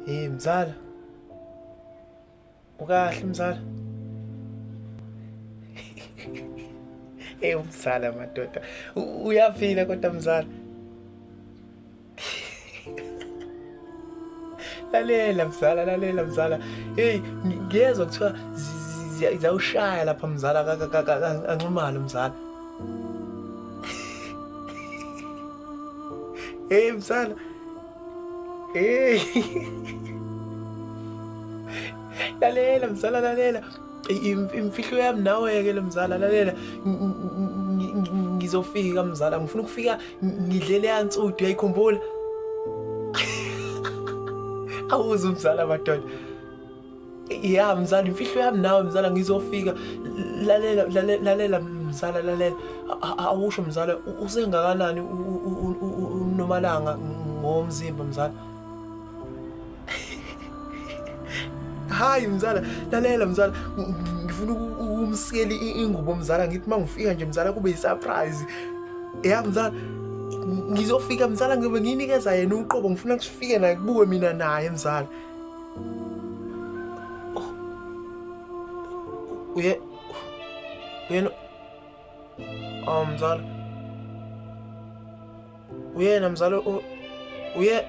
Hey mzala. Ukahle mzala. Hey umzala madoda. Uyaphila kodwa mzala. Lalela mzala, lalela mzala. Hey ngiyezwa kuthiwa ziyawushaya lapha mzala anxumalo mzala. Hey mzala. Hey. Lalela mzala lalela. Imfihlo yami nawe ke lo mzala lalela. Ngizofika mzala ngifuna ukufika ngidlele yansudu uyayikhumbula. Awuze mzala madoda. Ya mzala imfihlo yami nawe mzala ngizofika lalela lalela mzala lalela awusho mzala usengakanani uNomalanga ngomzimba mzala Hayi mzala lalela mzala ngifuna ukumsikela ingubo mzala ngithi mangifika nje mzala kube yisurprise ya mzala ngizofika mzala ngibe nginikeza yena uqobo ngifuna kufike naye kubuke mina naye mzala Uye uyena Oh mzala Uyena mzala uye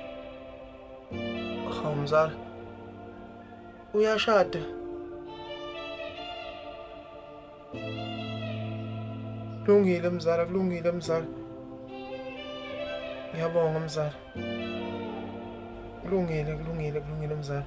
Hawu mzala Uyashada Kulungile mzala kulungile mzala Ngiyabonga mzala Kulungile kulungile kulungile mzala